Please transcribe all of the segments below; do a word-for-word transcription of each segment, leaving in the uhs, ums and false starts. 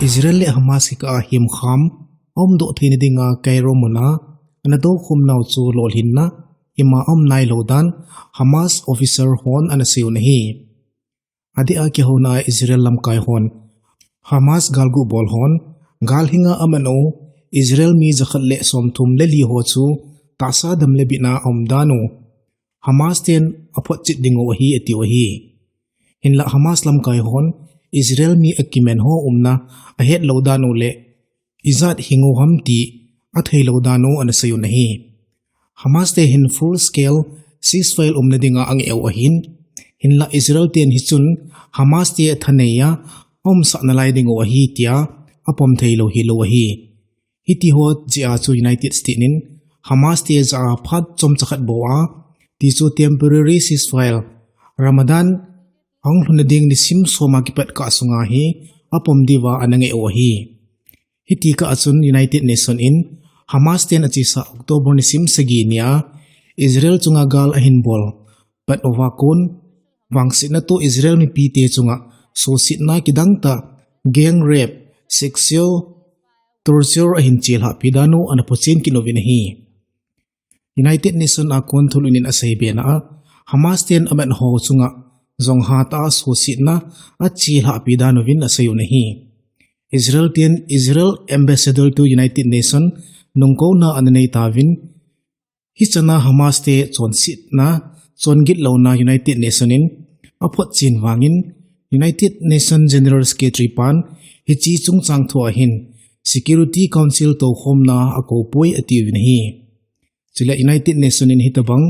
Israel le Hamas kikah a himkham aumdoh theina dinga Cairo muna ana dokhum nau chu lolhinna ima aum nailou dan Hamas officer hon ana seiyu ahi. Adeh a kihouna a Israel lamkai hon Hamas galgu bol hon galhinga aman u Israel mi jakhat le somthum le li ho chu tahsa dam le bitna aum dan u Hamas ten aphotchet dingu ahi atiu ahi. Hinlah Hamas lamkai hon Israel mi akimen ho umna ahetlou dan u le ijat hingu ham ti atheilou dan u ana seiyu ahi. Hamas te hin full scale ceasefire umna dinga angeh u ahin. Hinlah Israel ten hichun Hamas te thanei a aumsah nalai dingu ahi tia apom theilou hilou ahi. Hiti ho jeh a chu United States in Hamas te jah a phat chomcha khat bou a, ti chu temporary ceasefire, Ramadan ahung lhunna ding nisim som a kipat kah sunga hi apom diuva ana ngeh u ahi. Hiti kah a chun United Nation in Hamas ten achesa October nisim sagi nia Israel chunga gal ahin bol pat uva kon vangsetna toh Israel mipite chunga suhsetna kidang tah, gang rape, sexual torture ahin chelhahpi dan u ana phuchen kit uvin ahi. United Nation a kon thulhut in asei bena a, Hamas ten amat ho chunga jong hatah a suhsetna achelhahpi dan uvin aseiyu ahi. Israel ten Israel ambassador to United Nation nungkouna ana nei tauvin, hichan a Hamas te chonsetna, chongitlouna United Nation in aphotchen vangin, United Nation General Secretary pan hiche chungchang thu a hin Security Council toukhomna akoupoi atiuvin ahi. Chule United Nation in hitabang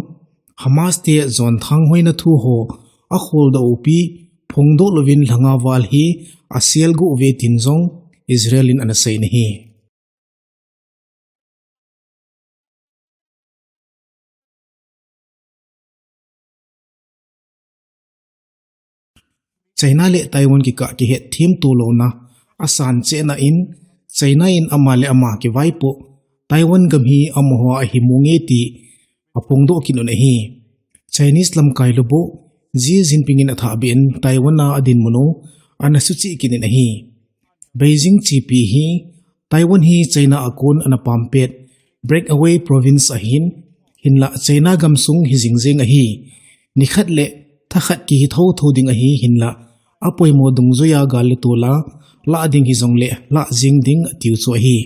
Hamas te jon thanghoina thu ho akholdoh u pi phongdoh louvin lhanga val hi aselguh uve tin jong Israel in ana sei ahi. China le Taiwan kikah kihetthem tolouna asan chehna in, China in ama le ama kivaipoh Taiwan gam hi amaho a ahimu nge ti aphongdoh kit un ahi. Chinese lamkai lubuh Xi Jinping in athahbeh in Taiwan a adinmun u ana suchih kit in ahi. Beijing chepi hi Taiwan hi China a kon ana pampet breakaway province ahin, hinlah China gamsung hijing jeng ahi. Nikhat le thakhat kihi thotho ding ahi, hinlah apoimo dungjuia gal le tol a lah ding hijongle lah jeng ding atiu chu ahi.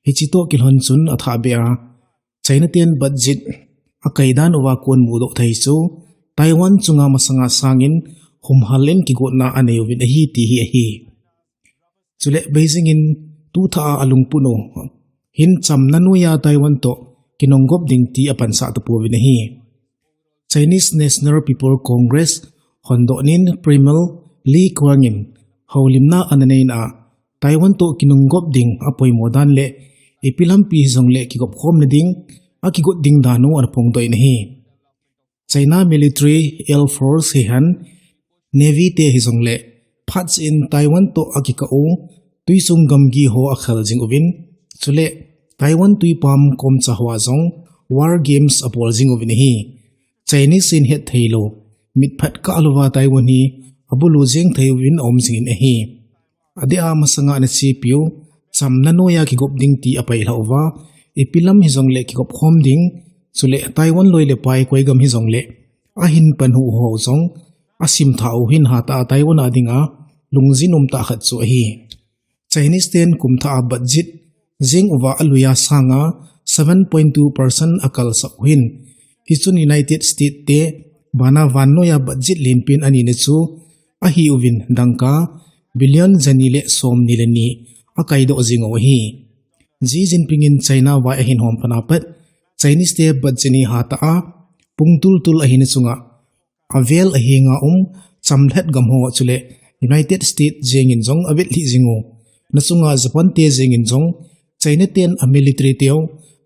Hiche toh kilhon chun athahbeh a China ten budget akaidan uva kon mudoh thei chu Taiwan chunga masanga sangin humhal in kigotna anei uvin ahi ti hi ahi. Chule Beijing in tuthah a alungput u hin chamna noiya Taiwan toh kinunggop ding ti apansah tapouvin ahi. Chinese National People Congress hondoh nin Premier Li Qiang in houlimna ana neina a, Taiwan toh kinunggop ding apoimo dan le ipi lampi hijongle kigopkhomna ding akigot ding dan u ana phongdoh in ahi. China military, air force hihen Navy te hijongle phatcheh in Taiwan toh akikah u tuichung gamgi ho akhel jing uvin, chule Taiwan tuipam komcha hoa jong war games abol jing uvin ahi. Chinese in hettheilou mitphat kah louva Taiwan hi abulu jeng thei uvin aum jingin ahi. Adeh a masanga ana chepiu chamna noiya kigop ding ti apailhah uva, ipi lam hijongle kigopkhom ding, chule Taiwan loi le pai koi gam hijongle ahin panhu ho jong asimthah u hin hatah a Taiwan a dinga lungjin umtah khat chu ahi. Chinese ten kumthah a budget jeng uva aluia sanga seven point two percent akalsah u hin, hichun United States te bana vannoiya budget lenpen anina chu ahiuvin dangka billion jani le somni le ni akaidoh jing u ahi. Xi Jinping in China vai ahin hom pat a pat Chinese te budget hi hatah a pung tultul ahina chunga avel ahenga um chamlhat gam ho chule United States jengin jong avetlhi jing u, nachunga Japan te jengin jong China ten amilitary teu,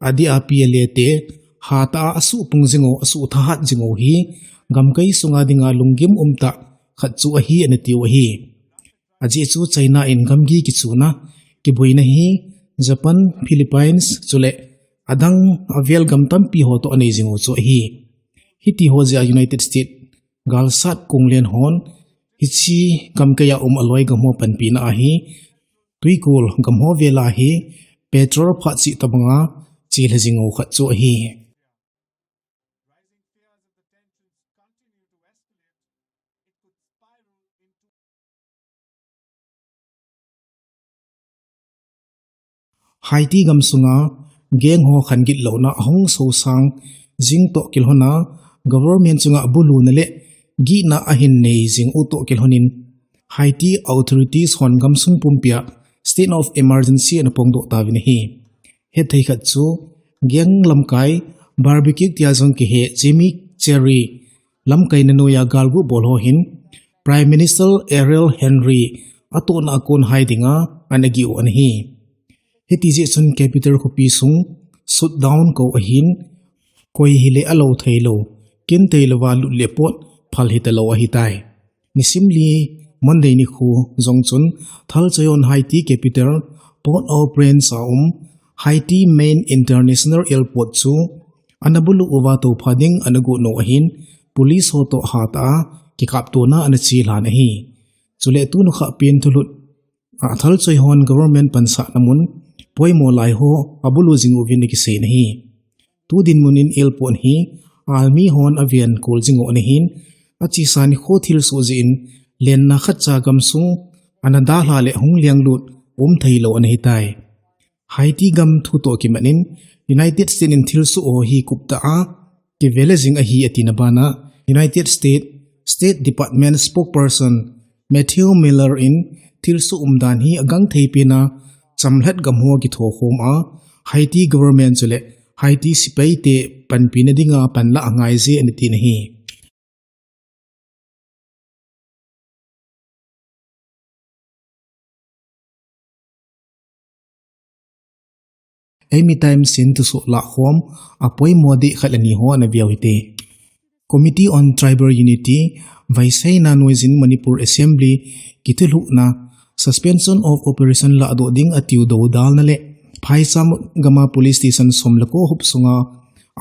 adeh a P L A te hatah a asuhpung jing u, asuhthahat jing u hi gamkai sunga dinga lunggim umtah khat chu ahi ana tiu ahi. Ajeh chu China in gamgi kichuna, kiboina hi Japan, Philippines chule adang avel gam tampi ho toh anei jing u chu ahi. Hiti ho jeh a United States galsat konglen hon hiche gamkai a um aloi gam ho panpina ahi Twikul gamho vela hi petrol phat chih tabanga chilha jing u khat chu ahi. Haiti gamsunga gang ho khan gitlouna ahung sosang jing toh kilhona, government chunga buluna le gihna ahin nei jing u toh kilhonin, Haiti authorities hon gamsung pumpia state of emergency ana phongdoh tauvin ahi. Hethei khat chu gang lamkai Barbecue tia jong kihe Jimmy Cherry lamkaina noiya galgu bol ho hin Prime Minister Ariel Henry atohna a kon hai dinga ana gih u ana hi. Hiti jeh chun capital khopi sung shutdown kou ahin, koi hile alou theilou, kin theilouva lut le pot phal hitalou ahitai. Nisim li Monday nikho jong chun thalchoi hon Haiti capital Port-au-Prince a um Haiti main international airport chu ana bulu uva toupha ding ana got nau ahin, police ho toh hatah a kikaptona ana chelhan ahi. Chule tunu kha pen thulut a thalchoi hon government pansahna mun poimo lai ho abulu jing uvin akisei in ahi. Tu dinmun in airport hi army hon aven kol jing u ana hin, achesa nikho thilsoh jeh in lenna khatcha gamsung ana dalha le hung lenglut um theilou ana hitai. Haiti gam thu toh kimat in United States in thilsoh ho hi kuptah a kivele jing ahi atina bana United States State Department spokesperson Matthew Miller in thilsoh umdan hi agangthei pena chamlhat gam ho kithokhom a, Haiti government chule Haiti sepaite panpina dinga panla angaije ana tin ahi. Eimi Times in thusoh lahkhom apoimo deh khat le ni ho ana veu hite. Committee on Tribal Unity vaiseina noiyin Manipur Assembly kithulhuhna Suspension of Operation lahdoh ding atiu doudalna le phaicham gama police station som le ko hop sunga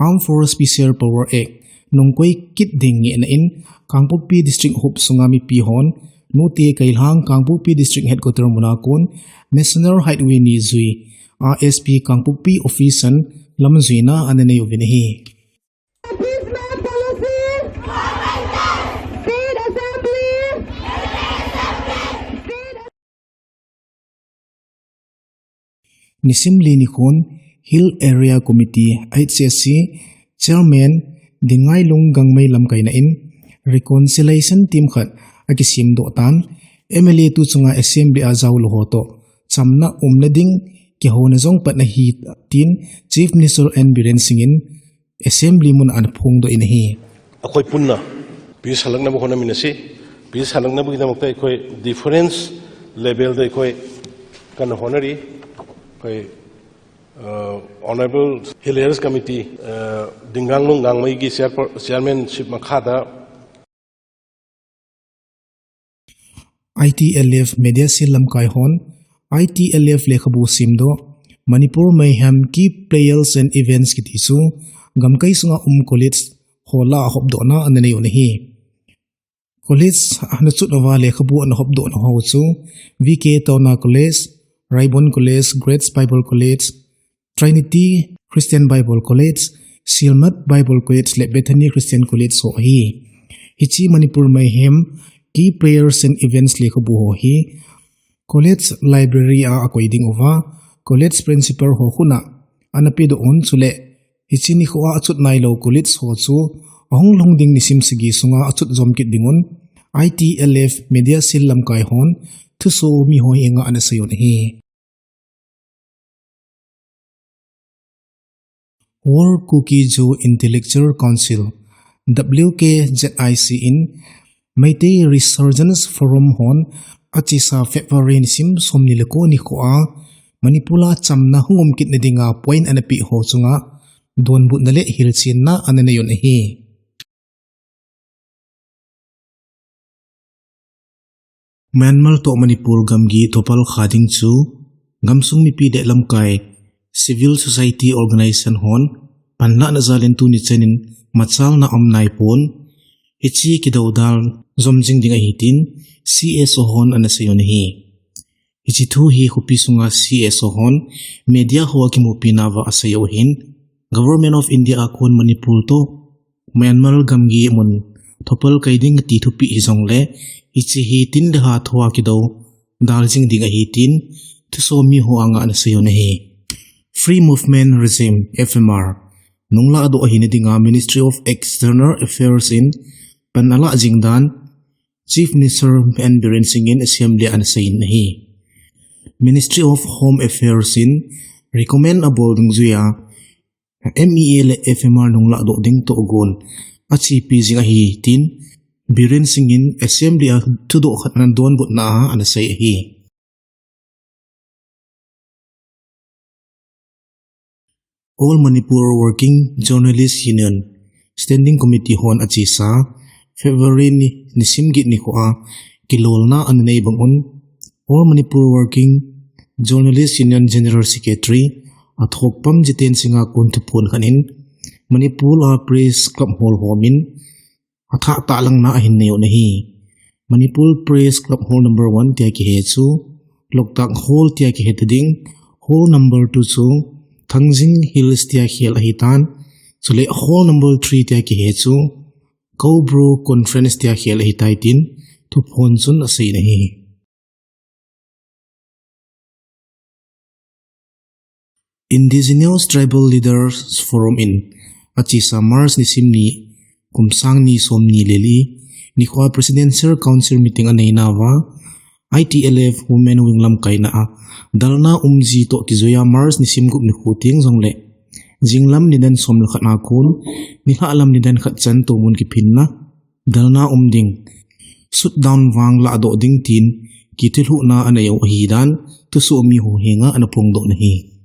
Armed Force Special Power Act nungkoi kit ding ngehna in Kangpokpi District hop sunga mipi hon Nute Kailhang Kangpokpi District Headquarter muna kon National Highway ni jui a S P Kangpokpi office in lamjuina ana nei uvin ahi. Nisim li nikhon Hill Area Committee, H A C, Chairman Dingailung Gangmei lamkaina in reconciliation team khat akisemdoh tan, M L A tu chunga assembly a jaolou ho toh chamna umna ding kihouna jong patna ahi tin Chief Minister N Biren Singh in Assembly mun a ana phongdoh in ahi. ꯑꯩꯈꯣꯏ ꯄꯨꯟꯅ peace ꯍꯜꯂꯛꯅꯕ ꯍꯣꯠꯅꯃꯤꯟꯅꯁꯤ꯫ Peace ꯍꯜꯂꯛꯅꯕꯒꯤꯗꯃꯛꯇ ꯑꯩꯈꯣꯏ difference levelꯗ ꯑꯩꯈꯣꯏ ꯀꯟꯅ ꯍꯣꯠꯅꯔꯤ꯫ ꯑꯩꯈꯣꯏ, ꯑ, Honourable Hill Areas Committee, ꯑ, ꯗꯤꯡꯒꯥꯡꯂꯨꯡ ꯒꯥꯡꯃꯩꯒꯤ ꯆꯤꯌꯔꯄꯔ-, chairmanship ꯃꯈꯥꯗ I T L F Media Cell lamkai hon, I T L F lekhabu semdoh, Manipur Mayhem Key Players and Events kiti chu, gamkai sunga um college ho lah a hopdohna ana nei u ahi. College ana chot uva lekhabu ana hopdohna ho chu, V K Tauna College, Raibon College, Grace Bible College, Trinity Christian Bible College, Silmat Bible College le Bethany Christian College ho ahi. Hiche Manipur Mayhem Key Players and Events lekhabu ho hi college library a akoi ding uva, college principal ho khut a ana pedoh un chule, hiche nikho a achot nailou college ho chu ahung lhung ding nisim sagi sunga achot jom kit ding un, I T L F Media Cell lamkai hon thusoh mi ho henga ana sei un ahi. World Kuki-Zo Intellectual Council, W K Z I C in Meitei Resurgence Forum hon achesa February nisim somni le ko nikho a Manipur a chamna hung um kitna dinga point ana peh ho chunga donbutna le hilchenna ana nei un ahi. Myanmar toh Manipur gamgi thopal kha ding chu gamsung mipi le lamkai civil society organization hon panlahna jal in tuni chan in machalna um naipon, hiche kidoudal jom jing ding ahi tin C S O hon ana sei un ahi. Hiche thu hi khopi sunga C S O hon media hoa kimupi nauva asei u ahin, Government of India a kon Manipur toh Myanmar gamgi mun thopal kai ding ti thupeh hijongle, hiche hi tin le ha thoa kidou dal jing ding ahi tin thusomi ho anga ana sei u ahi. Free Movement Regime, F M R, nunglah doh ahina dinga Ministry of External Affairs in pan alah jing dan Chief Minister N Biren Singh in Assembly a ana seiyin ahi. Ministry of Home Affairs in recommend abol dungjuiya M E A le F M R nunglah doh ding tohgon achepi jing ahi tin Biren Singh in Assembly a thudoh khat ana donbutna a ana sei ahi. All Manipur Working Journalist Union Standing Committee hon achesa February ni, nisim get nikho a kilolna ana nei bang un, All Manipur Working Journalist Union General Secretary Athokpam Jiten Singh a kon thuphon khat in Manipur a Press Club Hall homin athah tahlangna ahin nei u ahi. Manipur Press Club Hall number one tia kihe chu Loktak Hall tia kihe ta ding, Hall number two chu Thangjing Hills tia khel ahitan, chule Hall number three tia kihe chu Koubru Conference tia khel ahitai tin thuphon chun aseiyin ahi. Indigenous Tribal Leaders Forum in achesa March nisim ni, kum sang ni som ni le li nikho a Presidential Council meeting anei nauva, I T L F Women Wing lamkaina a dalna umji toh kijoiya March nisim gup nikho teng jongle jinglam nidan som le khat a kon nilhah lam nidan khat chan tomun kiphinna dalna um ding, shutdown vang lahdoh ding tin kithilhuhna anei u ahidan thusomi ho henga ana phongdoh ahi.